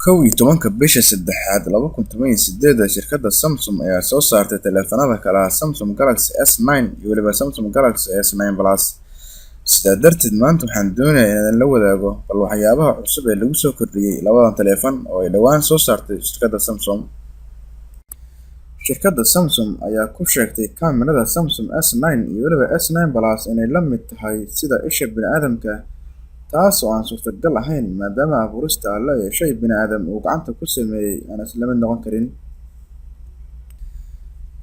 11-ka bisha saddexaad 2018, shirkadda Samsung ayaa soo saartay taleefanada kala ah Samsung Galaxy S9 iyo weliba Samsung Galaxy S9 Plus. Sidaa darteed, maanta waxaan doonayaa inaan la wadaago bal waxyaabaha cusub ee lagu soo kordhiyey labadan taleefan oo ay dhowaan soo saartay shirkadda Samsung. Shirkadda Samsung ayaa ku sheegtay kaamirada Samsung S9 iyo weliba S9 Plus inay la mid tahay sida isha bini'aadamka, taas oo aan suurtagal ahayn maadaama abuurista Alle ee shay bini'aadam uu gacanta ku sameeyey aan isla mid noqon karin.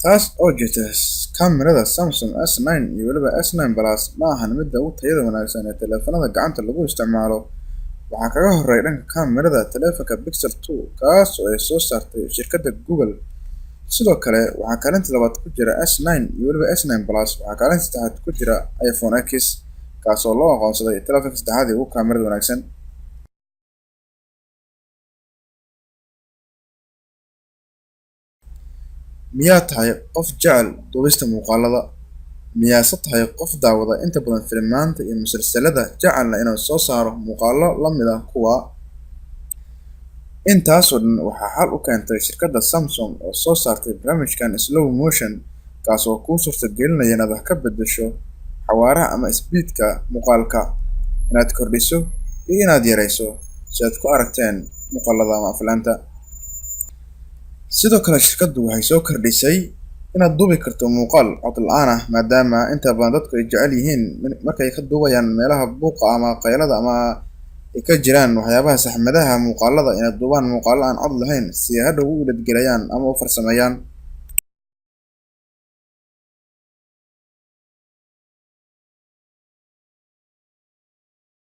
Taas oo jirta, kaamirada Samsung S9 iyo weliba S9 Plus ma ahan midda ugu tayada wanaagsan ee taleefanada gacanta lagu isticmaalo. Waxaa kaga horreeya dhanka kaamirada taleefanka Pixel 2, kaas oo ay soo saartay shirkadda Google. Sidoo kale waxaa kaalinta labaad ku jira S9 iyo weliba S9 Plus. Waxaa kaalinta saddexaad ku jira iPhone X, kaas oo loo aqoonsaday taleefanka saddexaad ee ugu kaamirada wanaagsan. Miyaa tahay qof jecel duubista muuqaalada? Miyaase tahay qof daawada inta badan filimaanta iyo musalsalada, jecelna inuu soo saaro muuqaallo la mid ah kuwa? Intaasoo dhan waxaa xal u keentay shirkadda Samsung oo soo saartay barnaamijkan slow motion, kaas oo kuu suurtagelinaya inaad wax ka beddesho xawaaraha ama speed-ka muuqaalka, inaad kordhiso iyo inaad yareyso si aad ku aragteen muuqaalada ama aflaanta. Sidoo kale shirkaddu waxay soo kordhisay inaad duubi karto muuqaal cod la'aan ah, maadaama inta badan dadku ay jecel yihiin markay ka duubayaan meelaha buuqa ama qaylada ama ay ka jiraan waxyaabaha saxmadaha muuqaalada inaad duubaan muuqaallo aan cod lahayn si ay hadhow u edit-gareeyaan ama u farsameeyaan.